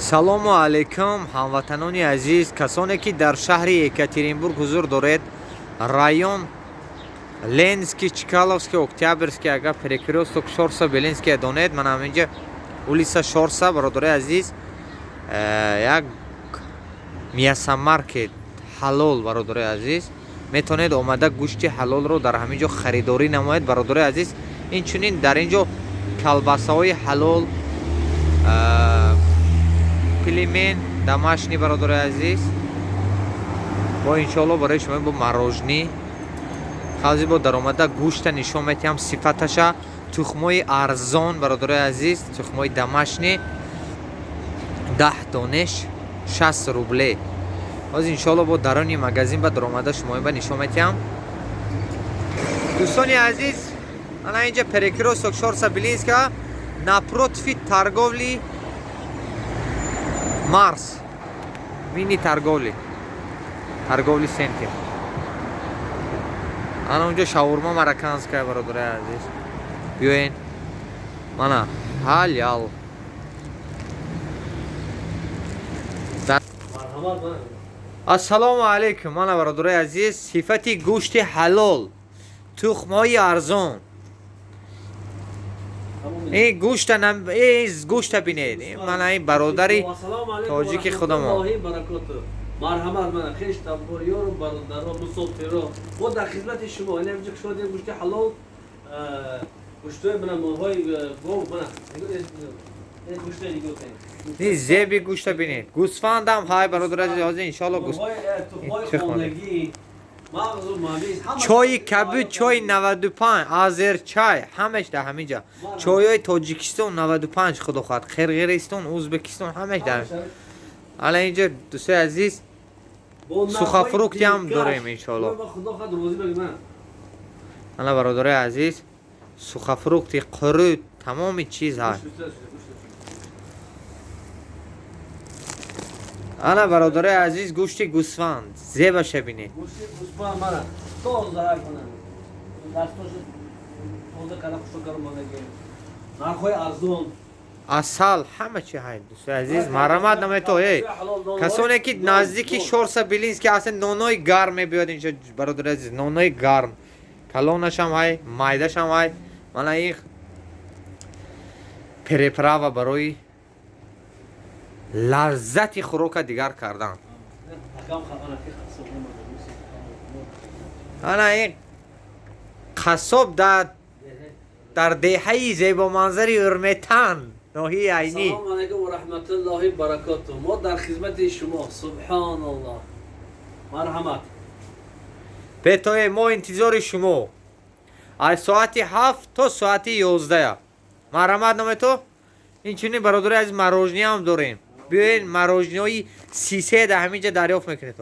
Салому алейкум, ҳамватанони азиз, касоне ки дар шаҳри Екатеринбург ҳузур доред, район Ленинский, Чкаловский, Октябрьский, агар перекрёсток Шорса Белинский донед, ман ҳаминҷа улица Шорса, бародарои азиз, як мясомаркет ҳалол, бародарои азиз, метавонед омада гӯшти ҳалолро дар ҳамин ҷо харидорӣ намоед, бародарои азиз. Инчунин дар ин ҷо колбасаҳои ҳалол, пельмень домашний, бародарои азиз, бо иншоалло барои шумо бо мороженое ҳозир бо даромада гӯшта нишон метиҳам, сифаташа, тухмои арзон, бародарои азиз, тухмои домашний 10 донеш 60 рубле. Ҳозир иншоалло бо дарони магазин ба даромада шумо ба нишон метиҳам. Дӯстони азиз, ана инҷа перекрёсток Шорса Белинска, напротив торговли Марс, мини торговли центр. Ана унҷо шаурма марокканская, бародарои азиз, биёен, мана ҳалёл. Ассалому алайкум, мана, бародарои азиз, сифати гӯшти ҳалол, тухмҳои арзон. Ин гӯшта, гӯшта бинед, мана ин бародари тоҷики худамо. Марҳамат, мана хештабор, ёру бародаро, мусофиро, мо дар хизмати шумо. Ин ҳамҷо кушодем гӯшти ҳалол, гӯштҳои, мана, молҳои гов, мана гӯштҳои нигоҳ кунед. Ин зеби гӯшта бинед, гӯсфандам ҳай, бародари азиз, ҳозир иншоалло. Тухмҳои хонагӣ, мағзу мавиз. Чойи кабуд, чойи 95, Азерчай, ҳамаш дар ҳамин ҷа, чойҳои Тоҷикистон 95, худо хоҳад, Қирғизистон, Ӯзбекистон, ҳамаш дар ала инҷа. Дӯстои азиз, сухофрукты ҳам дорем иншоалло. Ана, бародарои азиз, сухофрукты, қурут, тамоми чиз ҳаст. Ана, бародарои азиз, гӯшти гӯсфанд, зебаша бинед. Гӯшти гӯсфанд, мана, тоза кунанд, дастошо тоза кара, хушо кара модаги, нархҳои арзон. Асал, ҳама чи ҳай. Дӯстои азиз, марҳамат намето. Эй, касоне ки наздики Шорса Белинский ҳастен, нонои гарм мебиёд инҷо, бародари азиз, нонои гарм, калонашам ҳай, майдашам ҳай. Мана ин приправа барои лаззати хӯрока дигар кардан. Ана ин қассоб дар деҳаи зебоманзари Урметан, ноҳияи Айнӣ. Ассалому алайкум ва раҳматуллоҳи баракоту, мо дар хизмати шумо, субҳоналлоҳ, марҳамат. Бетое, мо интизори шумо аз соати 7 то соати 11-я. Марҳамат намето. Инчунин, бародари азиз, мороженое ҳам дорем, биёен, мороженое ҳои сисе дар ҳамин ҷа дарёфт мекунед.